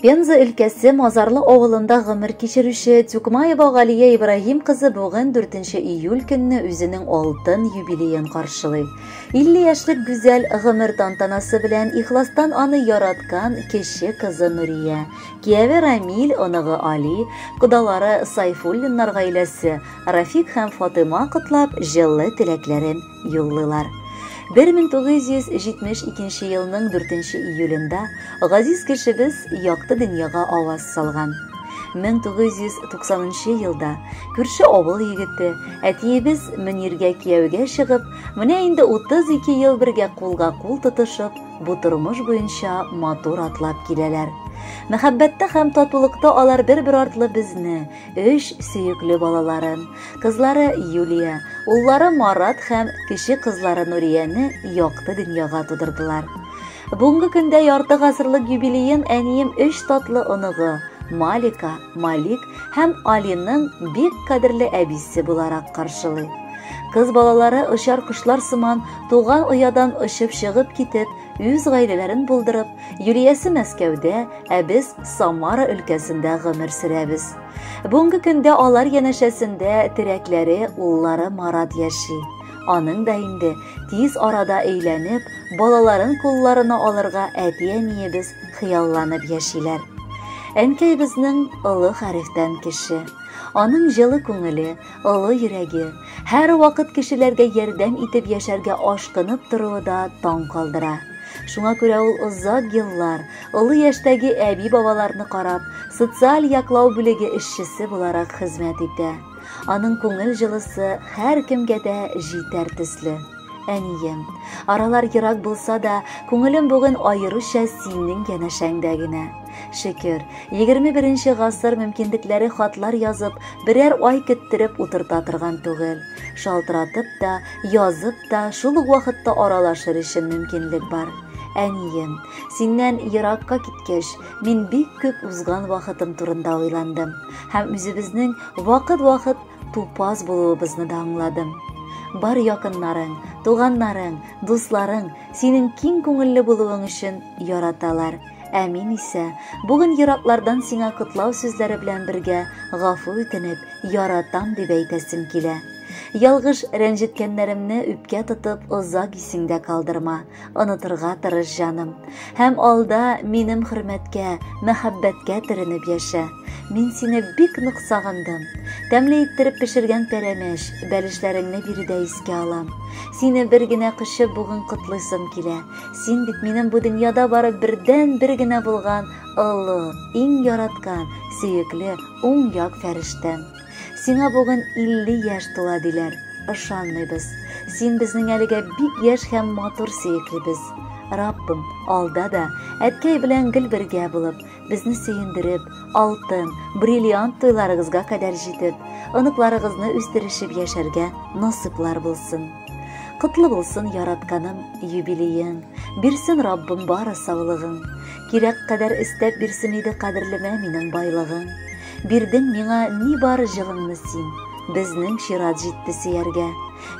Пенза өлкәсе Мазарлы авылында гомер кичерүче Тюкмаева Галия Ибраһим кызы бүген 4 июль көнне үзенең алтын юбилеен каршылый. 50 яшьлек гүзәл гомер тантанасы белән ихластан аны яраткан кече кызы Нурия, кияве Рамиль, оныгы Али, кодалары Сайфуллиннар гаиләсе, Рафик һәм Фатыйма котлап, җылы теләкләрен юллыйлар. 1972 елның 4 июлендә газиз кешебез якты дөньяга аваз салган. 1990 елда күрше авыл егете, әтиебез Мөниргә кияүгә чыгып, менә инде 32 ел бергә кулга-кул тотышып, бу тормыш буенча матур атлап киләләр. Мәхәббәттә һәм татулыкта алар бер-бер артлы безне, өч сөекле балаларын, кызлары Юлия, уллары Марат һәм кече кызлары Нурияне якты дөньяга тудырдылар. Бүгенге көндә ярты гасырлык юбилеен әнием өч татлы оныгы, Малика, Малик һәм Алиның бик кадерле әбисе буларак каршылый. Кыз балалары очар кошлар сыман туган оядан очып чыгып китеп, үз гаиләләрен булдырып, Юлиясе Мәскәүдә, ә без Самара өлкәсендә гомер сөрәбез. Бүгенге көндә алар янәшәсендә терәкләре уллары Марат яши. Аның да инде тиз арада өйләнеп, балаларын кулларына алырга әти-әниебез хыялланып яшиләр. Әнкәй безнең олы хәрефтән кеше. Аның җылы күңеле, олы йөрәге, һәрвакыт кешеләргә ярдәм итеп яшәргә ашкынып торуы да таң калдыра. Шуңа күрә ул озак еллар олы яшьтәге әби-бабаларны карап, социаль яклау бүлеге эшчесе буларак хезмәт итә. Аның күңел җылысы һәркемгә дә җитәр төсле. Әнием, аралар ерак булса да, күңелем бүген аеруча синең янәшәңдә генә. Шөкер, 21 гасыр мөмкинлекләре хатлар язып, берәр ай көттереп утырта торган түгел. Шалтыратып та, язып та, шул ук вакытта аралашыр өчен мөмкинлек бар. Әнием, синнән еракка киткәч, мин бик күп узган вакытым турында уйландым һәм үзебезнең вакыт-вакыт тупас булуыбызны да аңладым. Бар якыннарың, туганнарың, дусларың синең киң күңелле булуың өчен яраталар. Ә мин исә бүген ераклардан сиңа котлау сүзләре белән бергә гафу үтенеп, яратам дип әйтәсем килә. Ялгыш рәнҗеткәннәремне үпкә тотып озак исеңдә калдырма. Онытырга тырыш, җаным. Һәм алда минем хөрмәткә, мәхәббәткә төренеп яшә. Мин сине бик нык сагындым. Тәмле иттереп пешергән пәрәмәч, бәлешләреңне биредә искә алам. Сине бер генә кочып бүген котлыйсым килә. Син бит минем бу дөньяда бары бердән-бер генә булган олы, иң яраткан, сөекле, уң як фәрештәм. Сиңа бүген 50 яшь тула диләр. Ышанмыйбыз. Син безнең әлегә бик яшь һәм матур сөеклебез. Раббым, алда да әткәй белән гел бергә булып, безне сөендереп, алтын, бриллиант туйларыгызга кадәр җитеп, оныкларыгызны үстерешеп яшәргә насыйплар булсын. Котлы булсын яратканым юбилеең, бирсен Раббым бары саулыгың. Кирәк кадәр өстәп бирсен иде кадерлемә минем байлыгың. Бирдең миңа ни бар җылыңны син, безнең чират җитте сөяргә.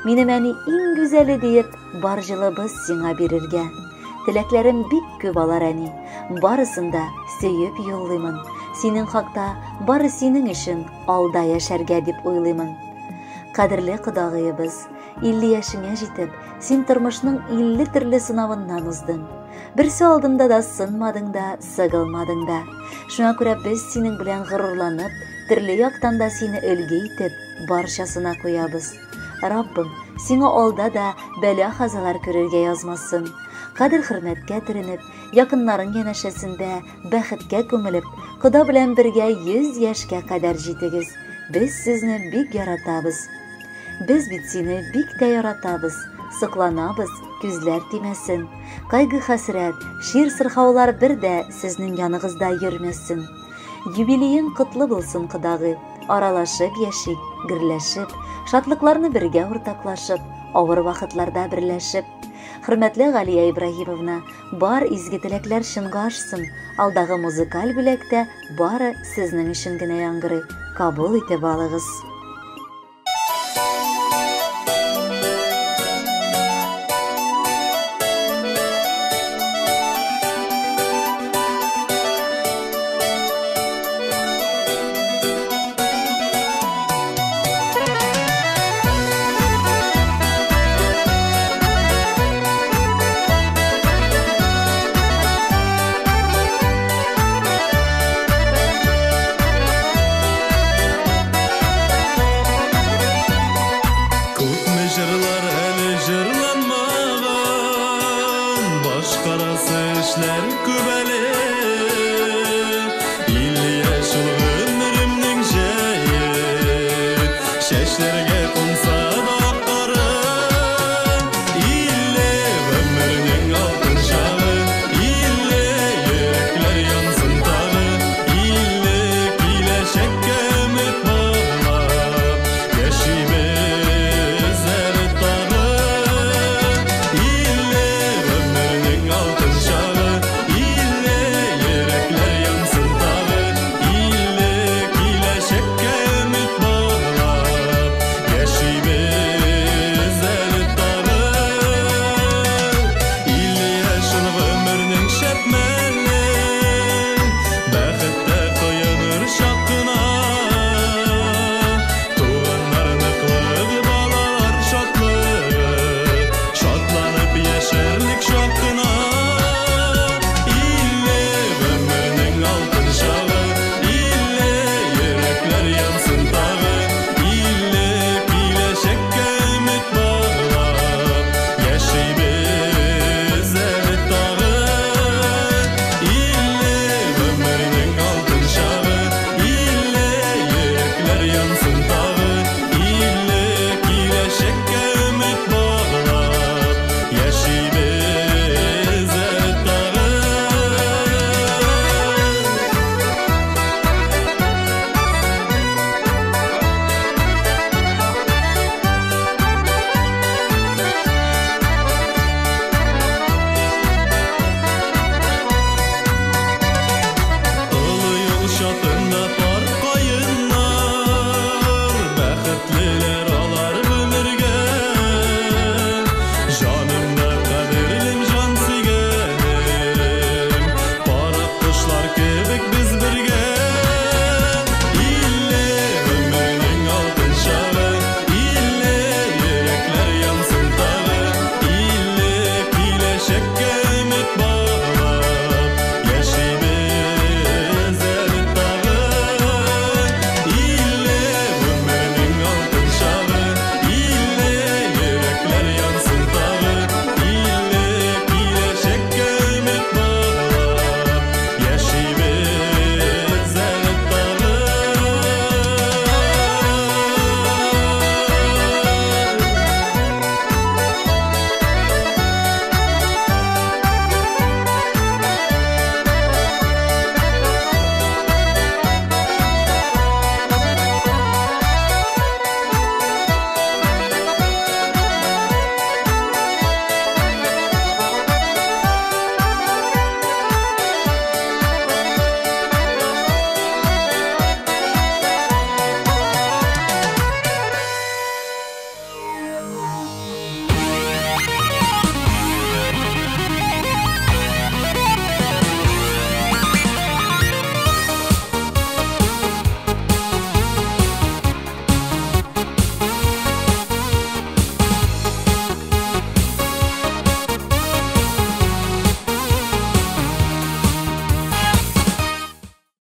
Минем әни иң гүзәле диеп, бар җылыбыз сиңа бирергә. Теләкләрем бик күп алар, әни, барысын да сөеп юллыймын. Синең хакта, бары синең өчен алда яшәргә дип уйлыймын. Кадерле кодагыебыз, 50 яшеңә җитеп, син тормышның 50 төрле сынавыннан уздың. Берсе алдында да сынмадың да, сыгылмадың да. Шуңа күрә без синең белән горурланып, төрле яктан да сине өлге итеп, барчасына куябыз. Раббым, сиңа алда да бәла-хазалар күрергә язмасын. Кадер-хөрмәткә төренеп, якыннарың янәшәсендә бәхеткә күмелеп, кода белән бергә 100 яшькә кадәр җитегез. Без сезне бик яратабыз. Без бит сине бик тә яратабыз, сокланабыз, күзләр тимәсен. Кайгы-хәсрәт, чир-сырхаулар бер дә сезнең яныгызда йөрмәсен. Юбилеең котлы булсын, кодагый. Аралашып яшик, гөрләшеп, шатлыкларны бергә уртаклашып, авыр вакытларда берләшеп. Хөрмәтле Галия Ибраһимовна, бар изге теләкләр чынга ашсын. Алдагы музыкаль бүләк тә бары сезнең өчен генә яңгырый. Кабул итеп алыгыз. Яшәргә кунса.